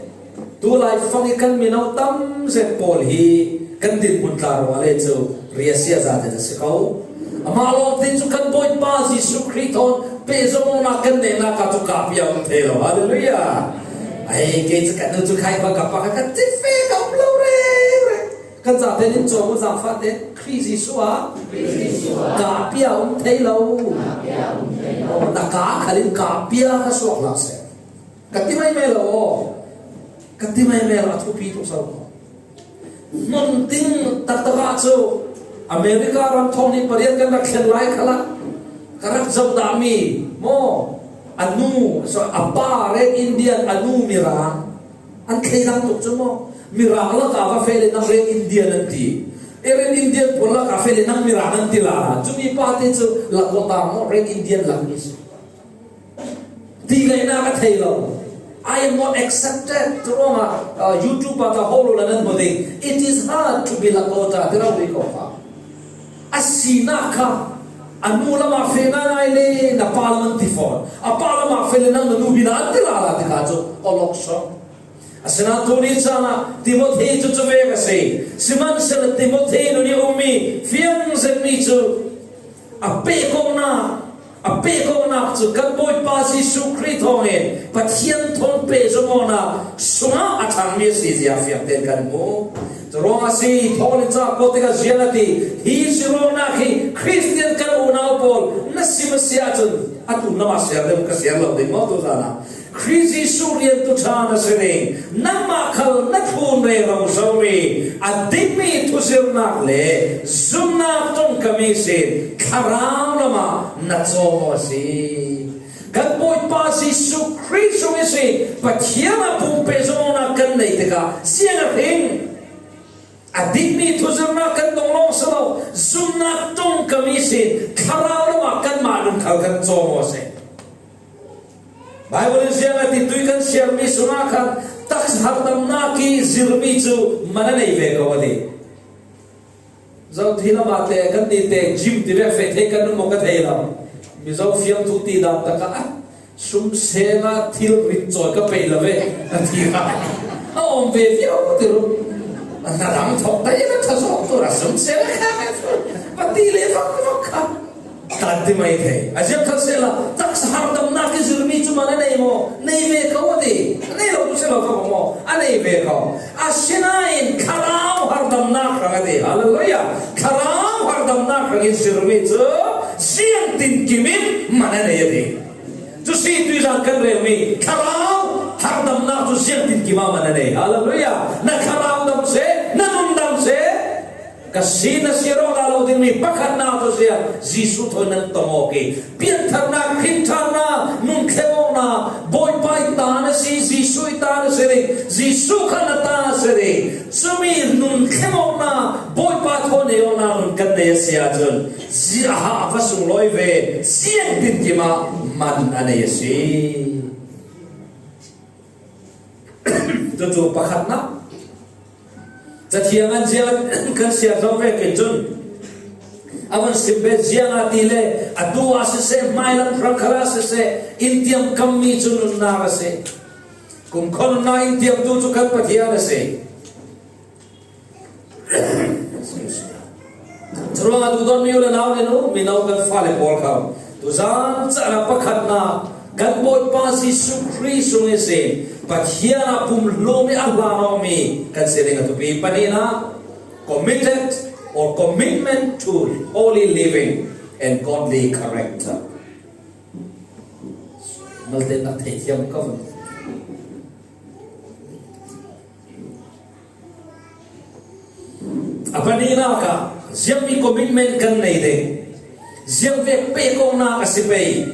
Tulai fang i kan mino tam zet pawl hi kan dinhmun tla ruangah le cu riahsia zate a si ko. Amah lawngte cu kan Bawipa Jesuh Khrih thawn pehzom awknak kan neihnak ah cu kahpi a um thei lo. Halleluiah. Ai, kei cu kan nu cu khai va ka pa kha kan ti fe ka um lo reng reng. Kan zate nih cawm uh zaangfahte Khrih Jesuh ah kahpi a um thei lo. Aw, na ka khal in kahpi a ka suak hlah seh. Ka ti maimai lo aw. Ka ti maimai lo, a thupi tuk so. Hmun ding taktak ah cu America ram thawng nih pariat kan rak thlen lai khalah ka rak zoh dahmi maw, a nu, so, a pa Red Indian, a nu Mirang. An thleilang tuk cu maw? Mirang lakah va feh le nang Red Indian an ti. E, Red Indian pawl lakah feh le nang Mirang an ti lala. Cumi pate cu Lakota maw, Red Indian lakmi si. Ti ngaihnak a thei lo. I am not accepted. Cu ruangah, uh, YouTube ah ka holh lo nan hmu ding. It is hard to be Lakota. Ti lo ri ko kha. A sinak kha a nu lamah feh ngaingai le na pa lam an ti fawn. A pa lamah feh le nang na nu bina an ti lala ti kha cu awlok sawng. Asinain tuni caan ah Timothy cu cu vek a si. Sihmanhsehlaw Timothy nun i ummi fiang zetmi cu a pehkawhnak, a pehkawhnak cu kan Bawipa Jesuh Khrih thawngin Pathian thawn pehzom awknak sungah a ṭhangmi a si zia fiang tein kan hmu. Curuangah a si, Paul in ca ko tikah ziang a ti, hi sirawknak hi Khristian kan unau pawl na sim a si ahcun a tum lamah siar deuh ka siar lo ding maw tuzan ah? Khrih Jesuh riantu ṭha na si ding, nangmah khal na thlun rero zo i a dikmi thuzirhnak le zumhnak ṭongkam ihsin thlarau lamah na cawm aw a si. Kan Bawipa Jesuh Khrih sung ihsin Pathian a pum pehzom awknak kan neih tikah ziang a hring. A dikmi thuzirhnak kan dong lawng si lo, zumhnak ṭongkam ihsin thlarau lamah kanmah nun khal kan cawm aw a si. Baibal in ziang a ti, tui kan siarmi sungah khan taksa harhdamnak i zirhmi cu man a nei ve ko a ti. Zo thil a mah te kan ni te gym ti vek feh thei kan um maw ka thei lo. Mizo fiang thu ti dan takah, "Ah, sum seng ah thil rit cawi ka peih lo ve," a ti kha. A om ve viau ti ru. Na dang thawk ta i na tha zawk tu ra sum seng a kha ka tu. Pa ti le vak vak kha. Kan ti mai thei. A ziak kha sehla, taksa harhdamnak i zirhmi cu man a nei maw? Nei ve ko a ti. A nei lo tu si lo kha maw? A nei ve ko. Asinain thlarau harhdamnak hrang a ti. Halleluiah. Thlarau harhdamnak hrang i zirhmi cu ziangtinkim in man a nei a ti. Cu si tuizan kan relmi thlarau harhdamnak cu ziangtinkim ah man a nei. Halleluiah. Na thlarau dam seh, na nun dam seh. Ka si na si rawh dah lo dingmi pakhatnak cu ziang, Jesuh thawn nan tong awk i, piantharnak, hrinṭhannak, nun thlem awknak, Bawipa i ta na si, Jesuh i ta na si ding, Jesuh kha na ta na si ding. Cumi nun thlem awknak, Bawipa thawn nei awknak nun kan nei a si ahcun, zi-, a ha a va sunglawi ve, ziangtinkim ah man a nei a si. Cucu pakhatnak. Cathiang an ziang kan siar zo vekin cun a van sim ve ziang a ti le a tu ah siseh, hmailam hrang khal ah siseh, in tiamkammi cu nunnak a si. Kumkhua nunnak in tiamtu cu kan Pathian a si. Curuangah duhdawtmi u le nau le nu, mino kan fale pawl kha, tuzan caan ah pakhatnak kan Bawipa Jesuh Khrih sung ihsin Pathian ah pumhlum i a hlan awkmi kan si ding a thupi. Pahnihnak, committed or commitment to holy living and godly character. Malte nak theithiam ka vun. A pahnihnak ah ziangmi commitment kan nei ding, ziangvek pehkawhnak a si pei.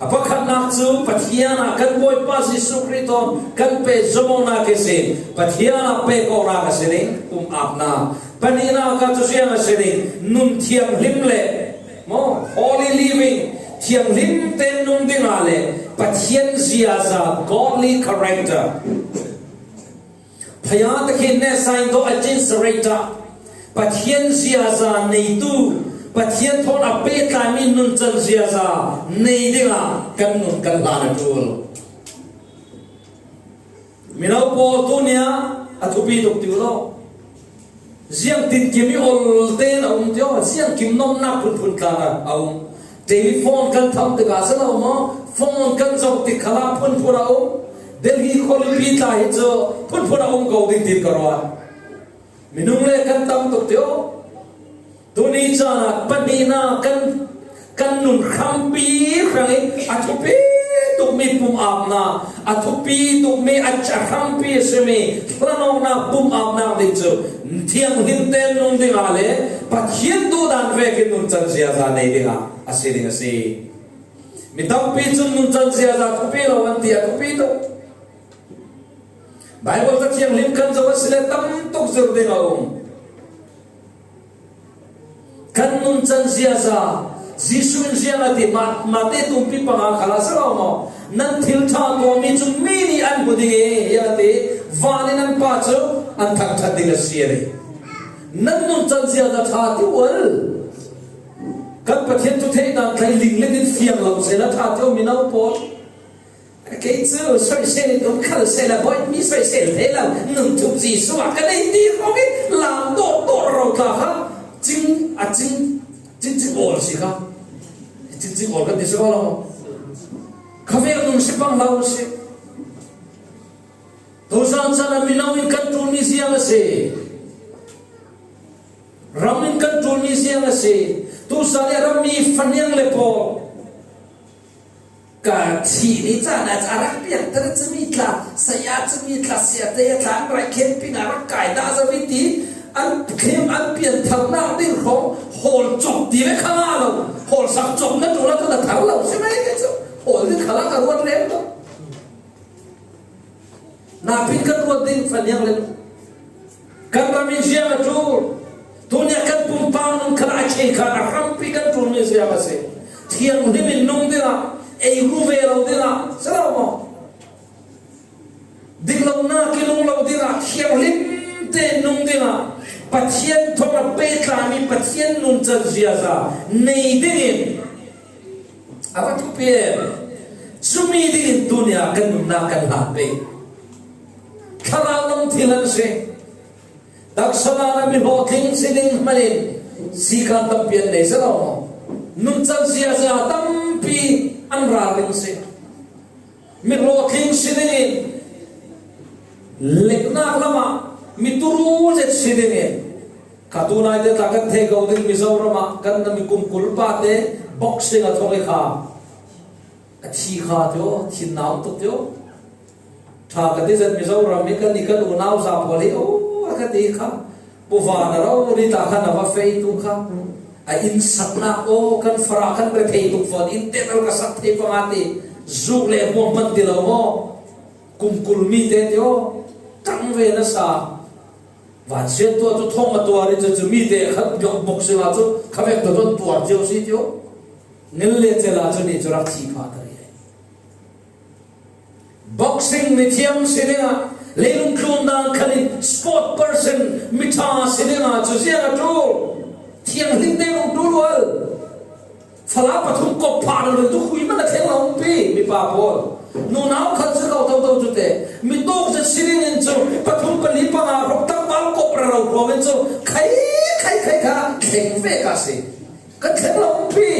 A pakhatnak Nak cu Pathian ah kan Bawipa Jesuh Khrih thawn kan pehzom awknak a si. Pathian ah pek awknak a si ding, pumh apna. Pahnihnak ah cu ziang a si ding, nun thianghlim le, maw, holy living, thianghlim tein nung ding ah le Pathian ziaza, godly character. Phaya takhin ne sign do a chin sareta. Pathian ziaza neitu, Pathian thawn a pehtlaimi nuncan ziaza nei dingah kan nun kan hlan a ṭul. Mino pawl tunia a thupi tuk ti uh law. Ziangtin kim i ol tein a um tio, ziang kim nomnak phunphun tla a um. Telephone kan tham tikah a si lo maw? Phone kan zoh tik khalah phunphun a um. Delhi khualipi tla hi cu phunphun a um ko ding tin ka ruat. Minung le kan tam tuk tio. Tuni caan ah pahnihnak kan, kan nun hrampi hrang i a thupi tukmi pumh apnak, a thupi tukmi a ca hrampi a simi hlanawknak pumh apnak ding cu thianghlim tein nung dingah le Pathian duhdan vekin nuncan ziaza nei dingah a si ding a si. Mi tampi cun nuncan ziaza thupi lo an ti, a thupi tuk. Baibal ca thianghlim kan zoh a si le tam tuk zir ding a um. Kan nuncan ziaza, Jesuh in ziang a ti, Ma-, Mate tumpi panga khalah a si lo maw? Nan thil ṭha tuahmi cu mi nih an hmu ding i, a ti, van in an Pa cu an thangṭhat ding a si, a ti. Nan nuncan ziaza ṭha ti ual. Kan Pathian thu theihnak tlaih ling le din fiang lo sehla ṭha ti ual, mino pawl. Kei cu soisel in um khal sehla, bawi mi soisel thei lo, nun thup Jesuh ah ka nei ti hrawng i lam dawt dawt ro tla kha, cing, a cing, cing cing awl si kha. Cing cing awl kan ti si ko lo. Kha vek nun si pang lo si. Tuzan caan ah mino in kan ṭulmi ziang a si. Ram in kan ṭulmi ziang a si. Tuzan i a rammi faniang le pawl. Ka thih ni caan ah a rak piangter cumi tla, saya cumi tla, siate a tla an raih khenping a rak kai dah zo i ti, an thim an piantharnak ding hrawng hawl cawk ti ve kha ngah lo, hawl sak cawk na ṭul ah tu na thar lo si mai ve cu, hawl ding khalah ka ruat lem lo. Napi kan ruat ding faniang le kan ram in ziang a ṭul. Tunia kan pumpak nun khan a cheikhat a hrampi kan ṭulmi ziang a si. Thianghlim in nung dingah, ei ru ve lo dingah, si lo maw? Dik lonak i nung lo dingah, thianghlim tein nung dingah, Pathian thawn a pehtlaimi Pathian nuncan ziaza nei dingin, a va thupi em. Cumi dingin tunia kan nunnak kan hlan pei. Thlarau lam thil an si. Taksa hlan ah mi hlawhtling si ding hmanh in sikan tampi an nei si lo. Nuncan ziaza tampi an ralring si. Mi hlawhtling si dingin, leknak lamah mi turu zet si dingin, kha tu naite tla kan thei ko ding, Mizoram ah kan na mi kum kul pate boxing a thawk i kha a thi kha tio, thinna um tuk tio. Ṭha ka ti zet, Mizoram i kan i kan unau za pawl hi, oh, a ka ti kha. Puvan a rori ta khan a va fei tu kha. A innsaknak aw kan farah kan rethei tuk fawn, in tetal ka sak thei panga ti, zuk le hmuam hman ti lo maw? Kum kul mi te ti aw, tang ve na sa. Vansiat tuah cu thong a tuar i cu, cu mi te khat biak boxing ah cu khavek tuah tuan tuar cio si ti aw. Ngel le cel ah cu ni cu rak thi pha ta rih. Boxing mithiam si dingah, leilung tlun dan khan in sport person miṭha si dingah cu ziang a ṭul. Thianghlim te lung ṭul ual. Fala pathum kop phah lo tu khui man a thleng lo umpi, mipa pawl. Nunau khal si ko toto cu te. Mi tawk zet si dingin cu pathum pali panga hrok tlangval kop rero hrawng in cu khai, khai, khai kha thleng ve ka si. Kan thleng lo umpi.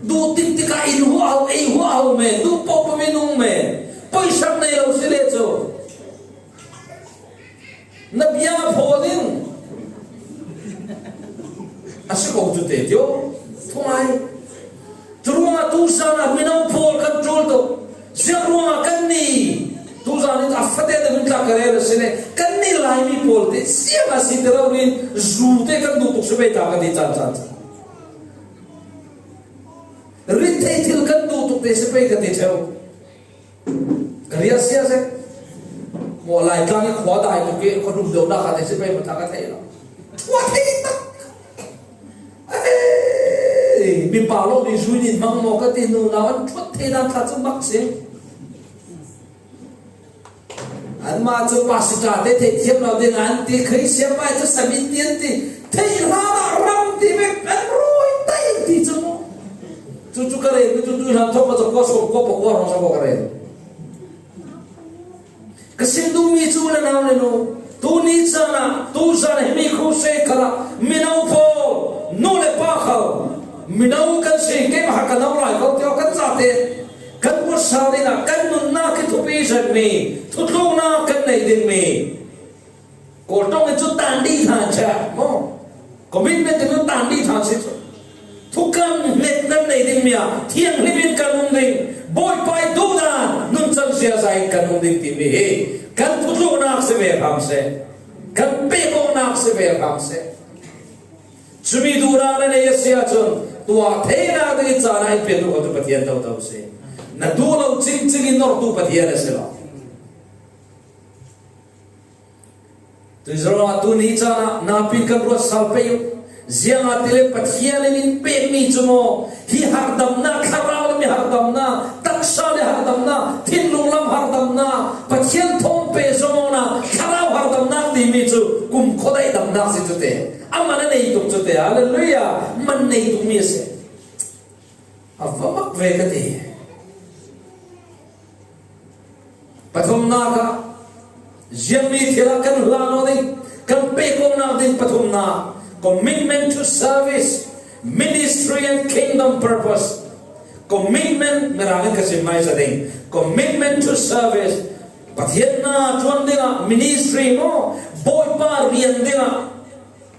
Duh tik tikah in huah ho, ei huah ho men, duh paoh paoh minung men. Poisak nei lo si le cu. Na bia a phaw ding. A si ko cu te tio. Thungai. Cu ruangah tuzan ah mino pawl kan ṭul tuk. Ziang ruangah kan ni. Tuzan in a fate deuh in tla ka rel a si le. Kan ni Laimi pawl te ziang a si ti lo rin zu te kan duh tuk si pei ta ka ti caan caan caan. Rit thei thil kan duh tuk Te si pei ka ti cheu. Ka ria sia se. Mo lai tlang i khua dai tu ke ko dum do na ka te si pei mo ta ka thei lo. Khua thei ta. Ei, mi pa lo ni zui ni mang mo ka ti nu na an thot thei dan ta chu mak se. Anmah cu pastor te theithiam lo ding an ti, Khristian pa cu sami ti an ti, thei hlan ah ram ti vek an rui tai ti cu mu. Cucu ka rel mi cu tu hlan thawk ka cu kua sawm kua pakua hrawng sa kua ka rel. Ka sim duhmi cu le nau le nu, tuni caan ah, tu zan ah himi crusade khal ah mino pawl, nu le pa khal, mino kan si, keimah ka no lai ko ti aw kan zate. Kan ruat sal dingah kan nunnak i thupi zetmi thutluknak kan nei dingmi. Kawl ṭong in cu tan dih hna an chiah maw? Commitment in cu tan dih hna si cu. Thukam hmet nan nei dingmi ah thianghlim in kan um ding, Bawipa i duhdan nuncan ziaza in kan um ding timi hi kan thutluknak si ve hram seh, kan pekawknak si ve hram seh. Cumi duhdan a nei a si ahcun tuah theinak ding i caan ah in petu kho cu Pathian toto a si. Na duh lo cingcing in nortu Pathian a si lo. Tuizorah tu ni caan ah napi kan ruat sal pei u. Ziangahtile Pathian in in pekmi cu maw, hi harhdamnak, thlarau le mi harhdamnak, taksa le harhdamnak, thinlung lam harhdamnak, Pathian thawn pe zongawknak, thlarau harhdamnak timi cu kumkhua daih damnak si cu te. Amah na nei tuk cu te. Hallelujah! Man nei tukmi a si. A va mak ve ka ti. Pathumnak ah, ziangmi thil ah kan hlan aw ding, kan pekawknak ding pathumnak, commitment to service, ministry and kingdom purpose. Commitment, mirang in ka sim hmaisa ding. Commitment to service, Pathian hna ṭuan dingah, ministry maw, Bawipa rian dingah,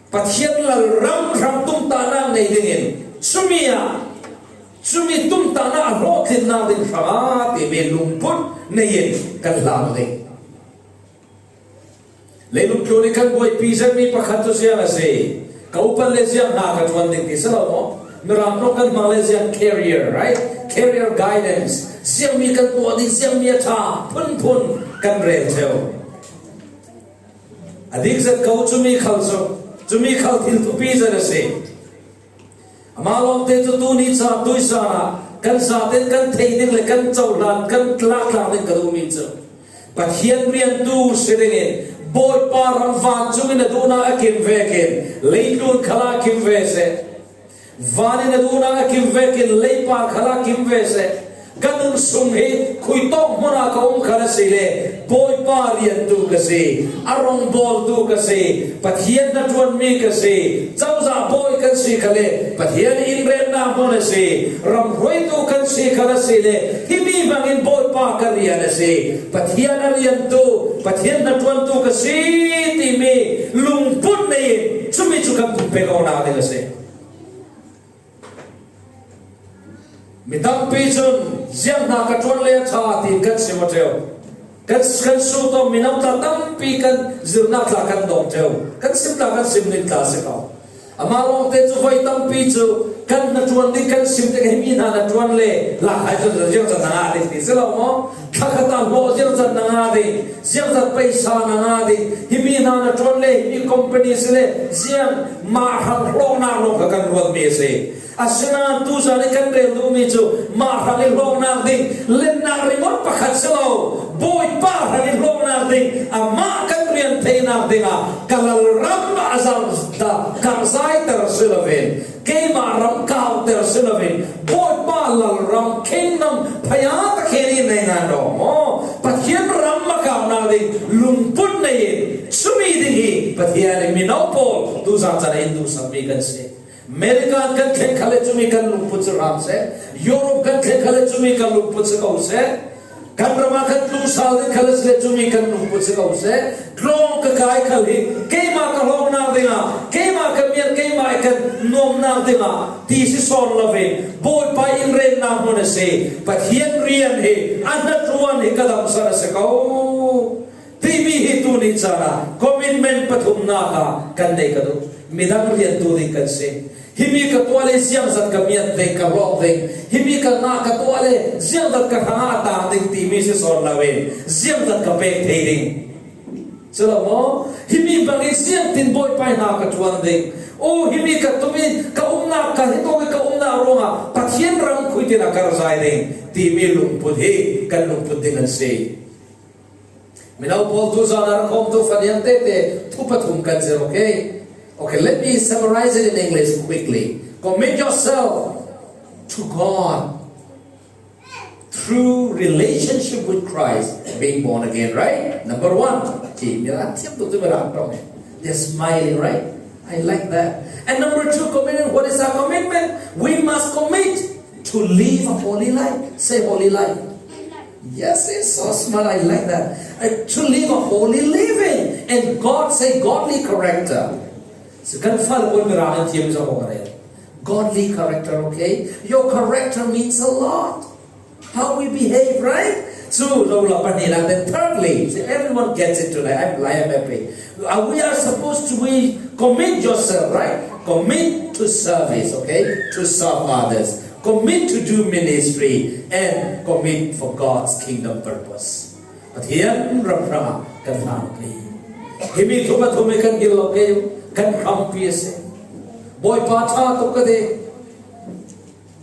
Pathian lalram hrang tumtahnak nei dingin, cumi ah, cumi tumtahnak a hlawhtlinnak ding hrangah timi lungput nei in kan hlan ding. Leilung tlun i kan buaipi zetmi pakhat cu ziang a si. Ka upat le ziang hna ka ṭuan ding ti si lo maw? Mirang hnawh kan hmang le ziang career, right? Career guidance. Ziangmi kan tuah ding, ziangmi a ṭha, phunphun kan rel ṭheu. A dik zet ko cumi khal cu, cumi khal thil thupi zet a si. Amah lawngte cu tuni caan tuisan ah kan zaten kan thei ding le kan cohlan kan tlaktlak ding ka duhmi cu Pathian riantu si dingin Bawipa ram vancung in a duhnak a kim vekin leitlun khalah kim ve seh. Van in a duhnak a kim vekin leipa khalah kim ve seh. Ka nun sung hi khuitawk hmun ah ka um kha a si le Bawipa riantu ka si, a rongbawltu ka si, Pathian hnaṭuanmi ka si, cozah bawi kan si kha le Pathian in retnak hmun a si, ramhruaitu kan si kha a si le himi hmangin Bawipa ka rian a si, Pathian a riantu, Pathian hnaṭuantu ka si timi lungput nei in cumi cu kan pekawknak ding a si. Mi tampi cun ziang hna ka ṭuan le a ṭha tiin kan sim aw ṭheu. Kan, kan sut aw, mino tla tampi kan zirhnak tla kan dawng ṭheu. Kan sim tla kan sim ning tla si ko. Amah lawngte cu voi tampi cu kan hnaṭuan ding kan sim tik, himi hna hnaṭuan le lak hai cun ziangzat na ngah ding ti si lo maw? Thlakhat ah hlawh ziangzat na ngah ding, ziangzat paisa na ngah ding, himi hna hnaṭuan le himi company si le ziang mah hrang hlawknak lawng kha kan ruatmi a si. Asinain tuzan i kan rel duhmi cu mah hrang i hlawknak ding lennak ringawt pakhat si lo, Bawipa hrang i hlawknak ding, amah kan rian theinak dingah ka lalram a zang, karhzai ter si loin, keimah ram kauter si loin, Bawipa lalram kingdom phaya takhin in nei ngan dawh maw? Pathian ram a kaunak ding lungput nei in, cumi ding hi Pathian in mino pawl tuzan can in duhsakmi kan si. America kan thleng khal le cumi kan lungput si hram seh. Europe kan thleng khal le cumi kan lungput si ko seh. Kan ram ah kan tlung sal ding khal a si le cumi kan lungput si ko seh. Tlawng ka kai khal hi keimah ka hlawknak dingah, keimah ka miat, keimah i kan nuamnak dingah ti si sawn loin Bawipa in retnak hmun a si. Pathian rian hi a hnaṭuan hi ka damsan a si ko timi hi tu Tuni caan ah commitment pathumnak ah kan nei ka duh. Midang riantu ding kan si. Himi ka tuah le ziangzat ka miat ding, ka lawk ding. Himi ka ngah ka tuah le ziangzat ka hrangah a tang ding timi si sawn loin ziangzat ka pek thei ding. Cu lo maw? Himi bangin ziangtin Bawipa hna ka ṭuan ding. Oh, himi ka tumin ka umnak, ka hitawk i ka umnak ruangah Pathian ram khuitin a ka ra zai ding timi lungput hi kan lungput ding an si. Mino pawl, tuzan a rak khawmtu faniam tete thu pathum kan zir, okay? Okay, let me summarize it in English quickly. Commit yourself to God through relationship with Christ, being born again, right? Number one, okay, Mirang siap tu tu Mirang tong. They're smiling, right? I like that. And number two, commitment. What is our commitment? We must commit to live a holy life. Say holy life. Yes, it's so smart. I like that. Uh, to live a holy living. And God say godly character. So kan fal pun Mirang an thiam zong ko kare. Godly character, okay? Your character means a lot. How we behave, right? Cu lo la pahnih nak, then thirdly, see, everyone gets it tonight. I'm, I am happy. Uh, we are supposed to be commit yourself, right? Commit to service, okay? To serve others. Commit to do ministry and commit for God's kingdom purpose. Pathian ram hrangah kan hlan pei. Himi thu pathum hi kan gil lo kei, kan hrampi a si. Bawipa ṭha tuk ka ti.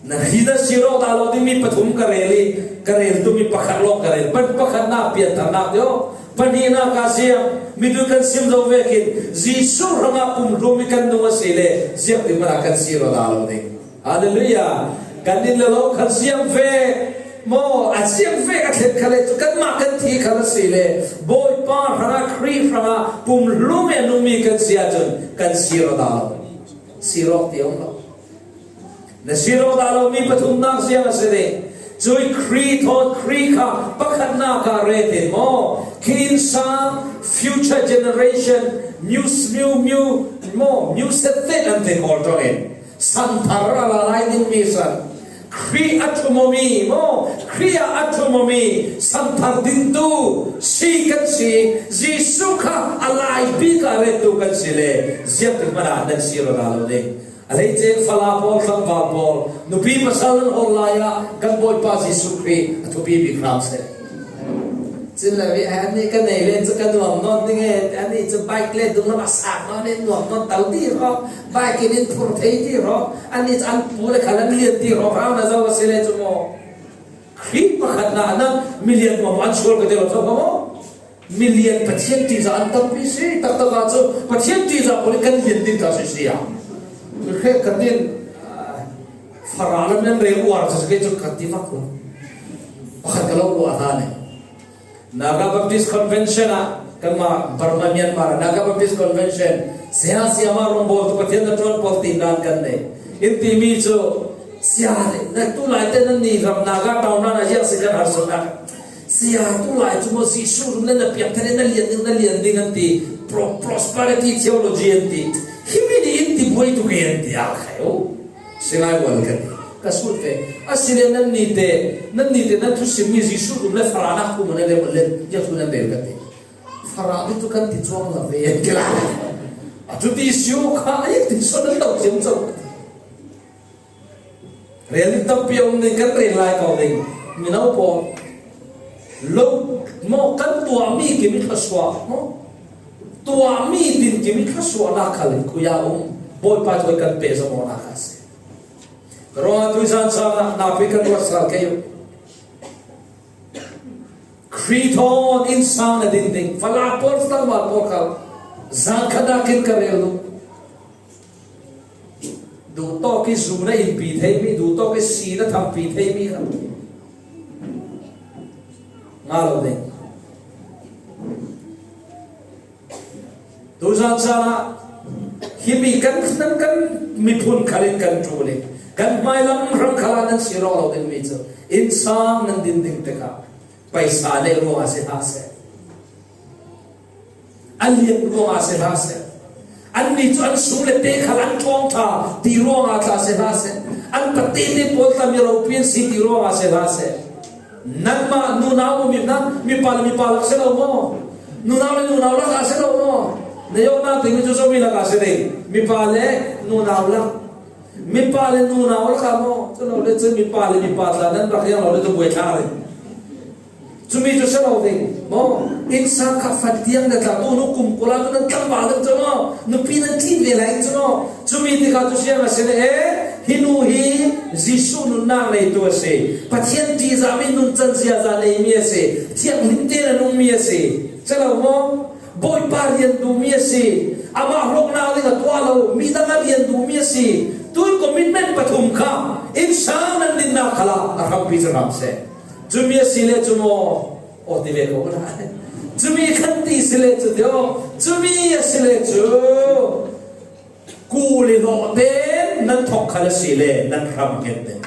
Na hi na sir awk dah lo ding mi pathum ka rel i, ka rel tu mi pakhat lawng ka rel. Pan pakhatnak piantharnak deuh. Pahnihnak ah ziang, mi tu kan sim zo vekin Jesuh hrangah pumhlum i kan nung a si le ziang ti hmanah kan sir aw dah lo ding. Hallelujah. Kan inn le lo khan ziang ve maw, a ziang ve a thlen kha le cu kanmah kan thi kha a si le Bawipa hrangah, Khrih hrangah pumhlum i a nungmi kan si ahcun kan sir aw dah lo. Sir awk ti a um lo. Na sir aw dah lomi pathumnak ziang a si ding. Cui Khrih thawn Khrih kha pakhatnak ah ret in maw, khi innsang, future generation, myu, myu, myu, maw, myu set set an ti kawl ṭawng in santhar a la lai dingmi san. Khrih a ṭhum awmi maw, Khrih ah a ṭhum awmi santhar dingtu si kan si. Jesuh kha a lai bik ah rettu kan si le ziangtik hmanah nan sir aw dah lo ding. A hleice fala pawl, tlangval pawl, nupi pasal nan hawl lai ah kan Bawipa Jesuh Khrih a thupi bik hram seh. Cun lo i annih ka nei len cu ka nuam nawn ding e, annih cu bike le dunglam a sak nawn in nuam nawn tal ti hrawh, bike in in phur thei ti hrawh, annih cu an pu le khal an lian ti hrawh, hau na zo a si le cu maw? Khrih pakhatnak nan milian maw an sual ka ti lo, so maw? Milian Pathian ṭihzah an tampi si, taktak ah cu Pathian ṭihzah pawl i kan lian ding ta si si ah. Hrek ka tin, ah, Farah lam nan rel uar cu si kei cu ka ti vak lo. Pakhat ka lo uar hna nih. Naga Baptist Convention ah, kanmah Burma, Myanmar, Naga Baptist Convention, saya, saya mah rong bawl tu Pathian na ṭuan pawl tin dan kan nei. In timi cu, saya, na tu lai te nan ni ram Naga town nan a ziang si kan har sunak. Saya tu lai cu maw Jesuh rum le na piak thei le na lian ding, na lian ding an ti. Pro-, prosperity theology an ti. Himi nih in ti buai tu ke an ti a khai o. Singai wal kan ti. Ka sut ve. A si le nan ni te, nan ni te nan thusim mi Jesuh rum le Farah nak kum le le le ya tu nan del kan ti. Farah mi tu kan ti chuang la ve an ti la. A tu ti siu kha ai ti so nan tau siam chau. Rel in tampi a um ning kan rel lai ko ding. Mino pawl. Lo, maw kan tuahmi kim i thlasuah, maw? Tuahmi din kim i thlasuahnak khal in khui a um. Bawipa thawi kan peh zong awknak a si. Ka ruangah tuizan caan ah napi kan ruat sal kei uh. Khrih thawn innsang na din ding. Fala pawl, tlangval pawl khal. Zan khat ah kin ka rel duh. Duhtawk i zu na inpi theimi, duhtawk i si na thampi theimi kha ngah lo ding. Tuzan caan ah himi kan, kan, kan miphun khal in kan ṭul i kan hmailam hrang khal ah nan si rawk lo dingmi cu innsang nan din ding tikah paisa neih ruangah si hlah seh. A lian ruangah si hlah seh. Annih cu an sum le te khal an ṭuang ṭha ti ruangah tla si hlah seh. An patete pawl tla mi ropi an si ti ruangah si hlah seh. Nanmah nunau maw, mi hna, mipa le mipa lak si lo maw? Nunau le nunau lakah a si lo maw? Na yawkna timi cu zomi lakah a si ding. Mipa le nunau lak. Mipa le nunau lakah maw? Cu lo le cu mipa le mipa tla nan rak hiang lo le cu buai tla ding. Cumi cu si lo ding maw? Innsang kha fatiang na tla tu nu kum kula tu nan tlangval ding cu maw? Nupi nan tlin ve lai cu maw? Cumi tikah tu siang a si le, eh, hi nu hi Jesuh nunnak neitu a si. Pathian ṭihzahmi nuncan ziaza neimi a si. Thianghlim tein a nungmi a si. Si lo maw? Bawipa rian duhmi a si. Amah hlawknak ding a tuah lo, midang a rian duhmi a si. Tuih commitment pathum kha innsang nan dinnak khalah a hrampi cu hram seh. Cumi a si le cu maw? Aw, ti ve ko lai. Cumi khan ti si le cu tio. Cumi a si le cu kul i hlawh tein nan thawk khal a si le nan hram ngen ding.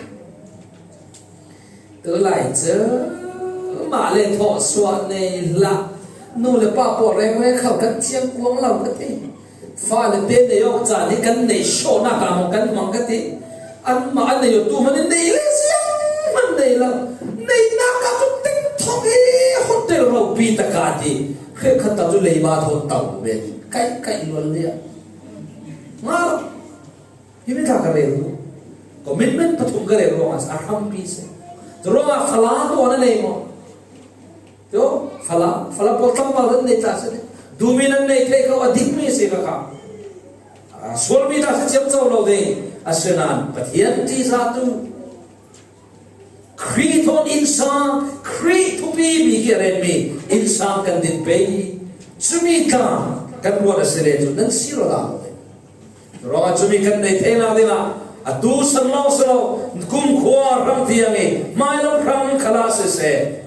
Tu lai cu mah le thawhsuah nei hlah. Nu le pa pawl rengreng khal kan thiang kuang lo ka ti. Fale te nei awk caan hi kan nei sawhnak ah maw kan hmang ka ti. Anmah an nei awk tu hmanh in nei le zianghman nei lo. Neinak ah cu tik thawk hi hotel ropi takah ti. Hrekkhat tak cu leiba thawn to ve. Kaih kaih lual liah. Nga lo. Hi mi tla ka rel. Commitment pathum ka rel ruangah a hrampi si. Cu ruangah fala tuah na nei maw? Tio, fala, fala pawl tlangval nan nei ta si. Duhmi nan nei thei ko a dikmi si ka kha. A sualmi ta si ciamco lo ding. Asinain Pathian ṭihzah tu. Khrih thawn innsang, Khrih thupi bik i a renmi innsang kan din pei. Cumi tla kan ruat a si le cu nan si rawh lo ding. Ruangah cumi kan nei theinak dingah atu san lo si lo, kumkhua hrang tiang i hmailei hrang khalah siseh,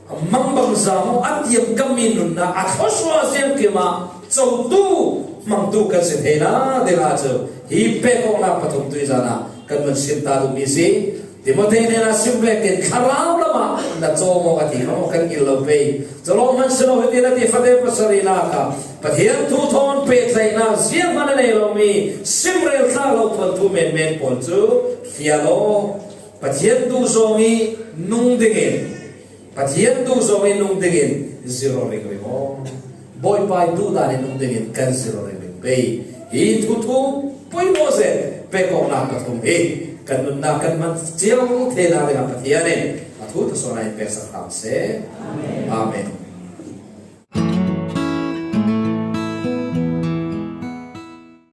a mangbangza maw a tiamkammi nunnak a thluasuah ziangkim ah cotu hmangtu kan si theinak dingah cu hi pek awknak pathum tuizan ah kan vun sim ta duhmi si. Timote hnenah sim vekin thlarau lamah na cawm awk a ti kha maw kan ngil lo pei. Cu lawng hman si lo hiti na ti fate pasarihnak ah Pathian thu thawn pehtlaihnak zianghman a nei lomi simrel tla lo thawn thu menmen pawl cu hria law Pathian duh zong i nung dingin Pathian duh zong i nung dingin zero ringring aw. Bawipa i duh dan i nung dingin kan zero ringring pei. Hi thuthu poimawh zet pek awknak pathum hi kan nunnak kan man cio theinak dingah Pathian in a thu thasawn in peksak hram seh. Amen.